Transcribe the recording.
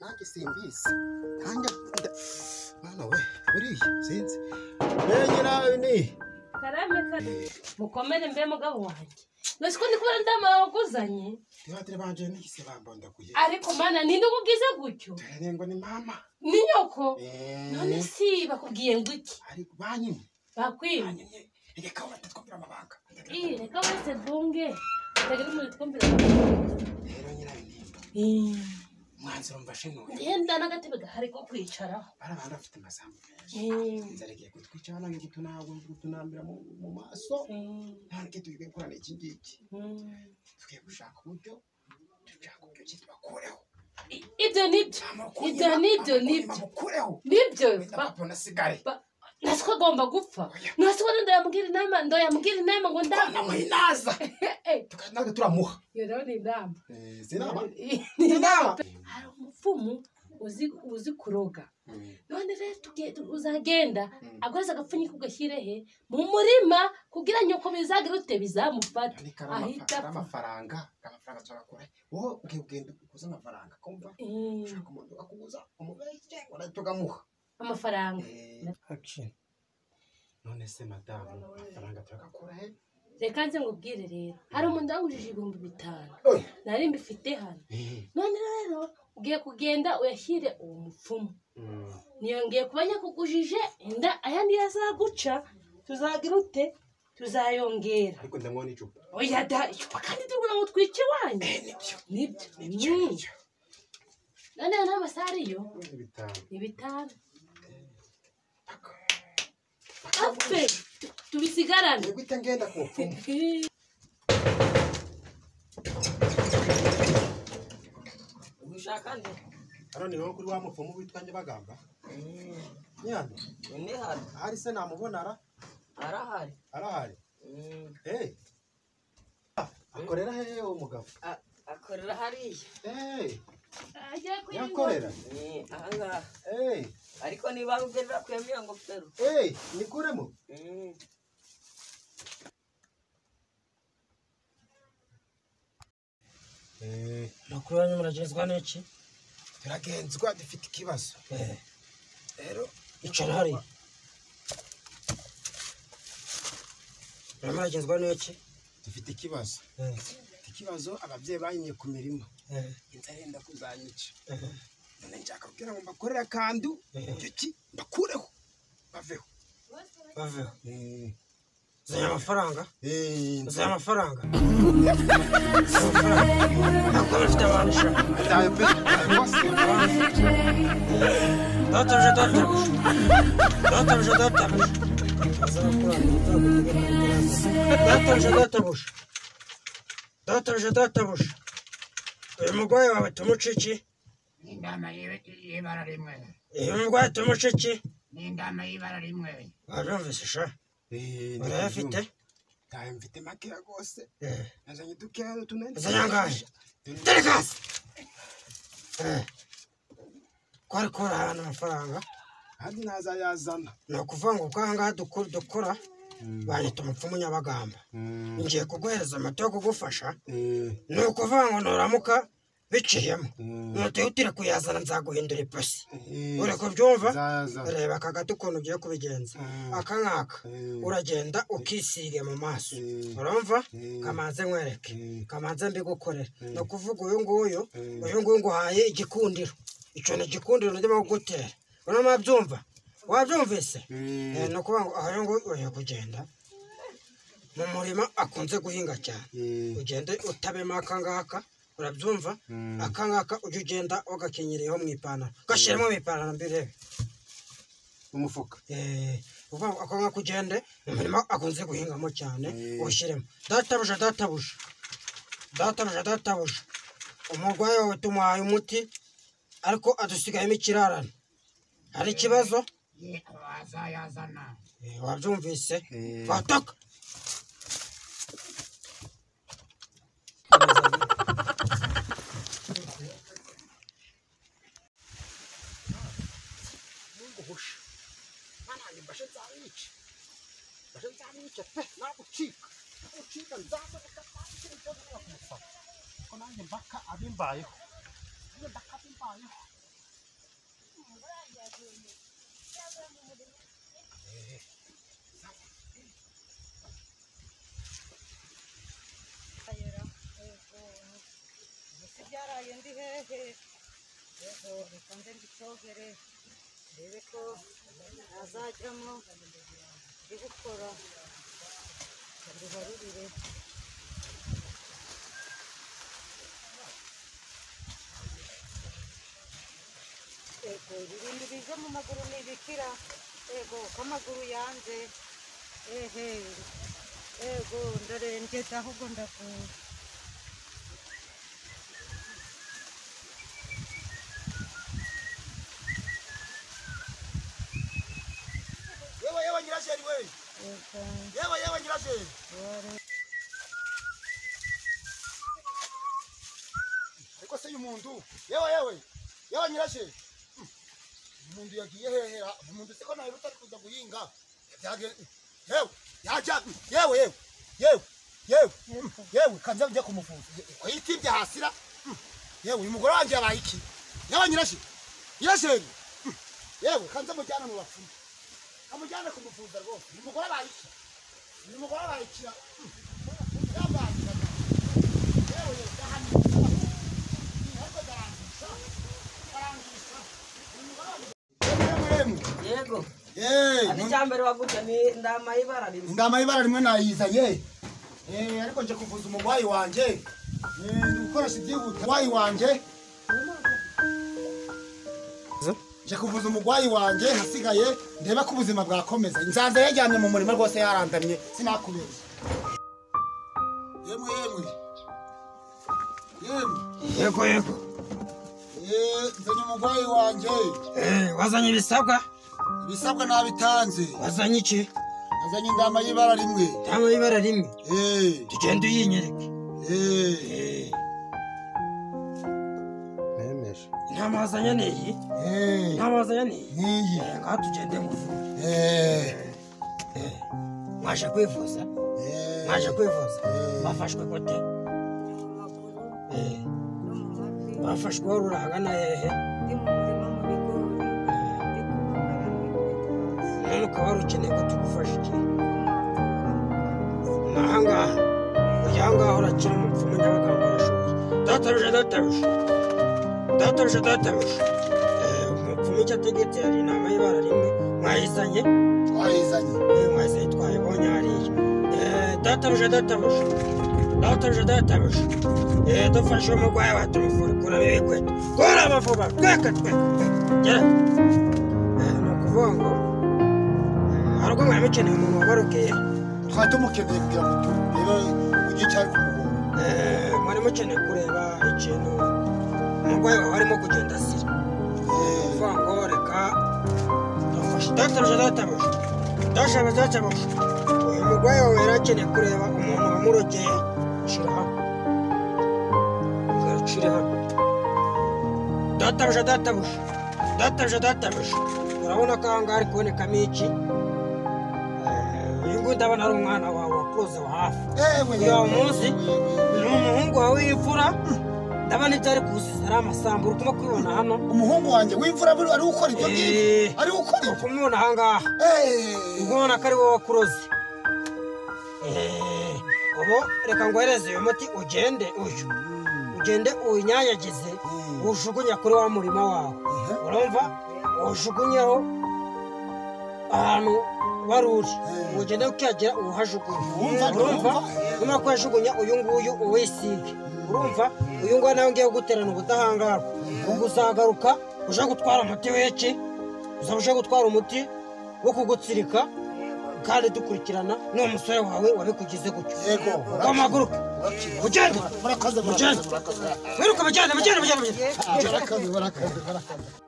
Nanjye simbizi. Nanjye mwana we, buriya sinzi. Menye nawe ni. Karame karame. Mukomere mbe mugabo wanjye. Nasi ko ndi kubona ndamaguzanye. Tibatire banje nihise bambondaguye. Ariko mana ninde ukubwiza gutyo? Dore ngo ni mama. Ni nyoko. None si bakubwiye ngo iki? Ariko banyimye. Bakwimye. Reka batatwumvira amabanga. Reka wese bunge. Tagira umuntu twumvira amabanga. Rero nyirabinimba. Umwanzuro mfashe nuyu. Ngenda n'agatebe gahari ko kwicaraho. Bari abantu bafite amasambu menshi. Inzara igiye kutwica hano ngiye kutunambira mu maso. Nta tugiye gukorana iki ngiki. Tugiye gushaka uburyo dushaka uburyo ki tubakureho. Ibyo nibyo. Ibyo nibyo nibyo. Bakureho. Nibyo. Papa nasigare. Nasiko agomba gupfa. Nasiko ndayamubwira inama, ndayamubwira inama ngo ndamuhinaza. Tukanaka turamuha. Iyo rero ni inama. Sinama. Ni inama. Hari umupfumu uzi kuroga. None rero uzagenda agoreza agapfunyika ugashyire he mu murima kugira nyoko bizagira ute bizamufata. Ahita amafaranga, amafaranga turakora. Wowe ugiye kugenda ukuza amafaranga kumva. Ushaka umuntu akuguza umubeshye uratugamuha. Amafaranga. Action. None se madamu amafaranga turakura he? Reka nze ngubwire rero. Hari umuntu wangujije 5000. Nari mbifite hano. None rero ugiye kugenda uyashyire uwo mupfumu. Niyo ngiye kuba nyakugujije inda ayandi yazaguca tuzagira ute tuzayongera. Ariko ndamwona icupa. Oya da icupa kandi tugura ngo twice wanyu. Nibyo. Nibyo. Nibyo. None n'amasariyo? Ni 5. Apfe tubisigarane. Guhita ngenda ku mupfumu. Ushaka nde? Hano ni kuri wa mupfumu witwa Nyabagamba. Nyana. Ni hano. Ahari se namubona ara? Arahari. Arahari. Akorera hehe uwo mugabo? Akorera hariya. Yakorera? Aha ngaha. Ariko niba ugerera kwemera ngofero. Nikuremo? Makuru yanyu muragenzwa n'iki? Turagenzwa dufite ikibazo. Rero icara hariya. Muragenzwa n'iki? Dufite ikibazo. Ikibazo ababyeyi banyimye ku mirimo. Inzara yenda kuzanyica. None nshaka kugira ngo mbakorere akantu icyo ki mbakureho baveho. Baveho. Zanya amafaranga? Zanya amafaranga. Ntabwo bafite abantu sha. Ndayo pe. Databuja databuja. Databuja databuja. Databuja databuja. Databuja databuja. Uyu murwayi wawe tumuca iki? Ni indama y'ibara rimwe. Uyu murwayi tumuca iki? Ni indama y'ibara rimwe. Wabyumvise sha? Urayafite? Ntayo mfite makeya rwose. Nazanye dukeya tunani. Uzanye angahe? Tereka hasi! Ko ari kubura ahantu amafaranga? Ahandi ntazayazana. Ni ukuvuga ngo ubwo aha ngaha dukora banyita umupfumu Nyabagamba. Ngiye kuguhereza amata yo kugufasha. Ni ukuvuga ngo nuramuka biciyemo. Nutihutire kuyazana nzaguhindura ipusi. Uri kubyumva? Reba aka gati ukuntu ugiye kubigenza. Aka ngaka uragenda ukisiga mu maso. Urumva? Kamanze nkwereke. Kamanze mbigukorere. Ni ukuvuga uyu nguyu, uyu nguyu nguhaye igikundiro. Icyo ni igikundiro ndimo kugutera. Urumva wabyumva? Wabyumvise? Ni ukuvuga ngo uyu nguyu ugiye kugenda mu murima akunze guhinga cyane. Ugende utabemo aka ngaka. Urabyumva? Aka ngaka ujya ugenda wagakenyereyeho mu ipantaro. Gashyiremo mu ipantaro mbirebe. Umufuka. Aka ngaka ugende mu murima akunze guhingamo cyane ushyiremo. Databuja databuja. Databuja databuja. Umurwayi wawe tumuhaye umuti ariko adusigayemo ikirarane. Hari ikibazo? Azayazana. Wabyumvise? Wataka. Ko nanjye mbaka abimbayeho. Mbaka abimbayeho. Ehe, yego, reka nze mbicogere ndebe ko azajyamo ndi gukora mbibarurire. Ego, ibintu biza mu maguru ntibikira. Ego, ko amaguru yanze. Ehe, ego, ndarembye ahubwo ndavuye. Yewe yewe nyirasheri we. Yewe yewe nyirasheri. Ariko se uyu muntu, yewe yewe. Yewe nyirasheri. Umuntu yagiye hehera, umuntu siko nawe utari kuza guhinga. Byage yewe, yaja yewe yewe. Yewe yewe. Yewe kanza njya kumuvuza. Ko yitibye hasira. Yewe uyu mugore wanje yabaye iki? Yewe nyirasheri. Nyirasheri. Yewe kanza mujyana mu bapfumu. Amujyana kumuvuza rwose. Uyu mugore abaye iki? Uyu mugore abaye iki? Yabaye. Yewe yahanishwa. Ariko darangisha. Darangisha. Yego. Eh, Ani cyambere wagutse ni ndama y'ibara rimwe. Indama y'ibara rimwe nayizanye. Eh, ariko nje kuvuza umugwayi wanje. Eh, gukoresha ibyihuta. Umugwayi wanje. Nje kuvuza umugwayi wanje hasigaye ndeba ko ubuzima bwakomeza. Nzanze yajyanye mu murima rwose yarandamye sinakubeshya. Yemwe yemwe. Yemwe. Yego yego. Eh, nzanye umugwayi wanje. Eh, wazanye ibisabwa? Ibisabwa nabitanze. Wazanye iki? Nazanye indama y'ibara rimwe. Indama y'ibara rimwe. Eh, tugende uyinyereke. Eh. Nemeje. Intama wazanye ni iyi? Eh. Intama wazanye ni iyi? Niyi. Ngaho tugende nguvure. Eh. Mwaje kwivuza? Eh. Mwaje kwivuza? Eh. Bafashwe gute? Mu maguru Eh, no mu mavi. bafashwe wari uri ahagana hehe? Ndi mu murima mu bigori, ndi kubagara mbikubita hasi. None ukaba wari ukeneye ko tugufasha iki? Kumavura mukangiza. Ni ahangaha. Ujya ahangaha urakira umupfumu Nyabagamba arashoboye. Databuja databuja. Databuja databuja. Eh, umupfumu icyo ategetse hari intama y'ibara rimwe. Mwayizanye? Twayizanye. Eh, mwayizanye twayibonye hariya. Eh, databuja databuja. Databuja databuja. Eh, dufashe umurwayi wawe tumuvure. Kuramo ibikweto. Kuramo vuba. Tweka tweka. Gera. Eh, ni ukuvuga ngo hari ubwo mwari mukeneye umuntu wabarokeye. Twari tumukeneye kugira ngo turebe igihe cyari kumuhora. Eh, mwari mukeneye kureba ikintu umurwayi wawe arimo kugenda asira. Eh, Kuvuga ngo reka dufashe databuja databuja databuja databuja. Uyu murwayi wawe yari akeneye kureba umuntu wamurokeye. Shira hano, ugarukire hano. Databuja databuja databuja databuja. Urabona ko aha ngaha hari kubonekamo iki? Eh, uyu nguyu ndabona ari umwana wawe wakuze wa hafi. Ewe. Uyu munsi ni umuhungu wawe w'imfura. Ndabona ibyo ari kuziza ari amasambu, uri kumubona hano. Umuhungu wanjye w'imfura ari gukora ibyo ngibyo. Eh. Ari gukora Uri ibyo. kumubona aha ngaha. Eh. Ubona ko ari wowe wakuroze. Eh, ubu reka nguhereze uyu muti ugende uyu. Ugende uwunyanyagize, uwujugunya kuri wa murima wawe. Urumva? Uwujugunyeho ahantu wari uri. Ugende ukihagera uwuhajugunye. Urumva, Urumva? ndumva. Numara kuhajugunya uyu nguyu uwisige. Urumva? Uyu nguyu nawe ngiye guterana ubudahangarwa. Ubwo uzagaruka uje gutwara umuti w'iki? Uzaba uje gutwara umuti wo kugutsirika kandi dukurikirana n'uwo musore wawe wabikugize gutyo. Yego. Ugahaguruka. Ugende. Murakoze murakoze murakoze. Wiruka mugende mugende mugende mugende. Murakoze murakoze murakoze.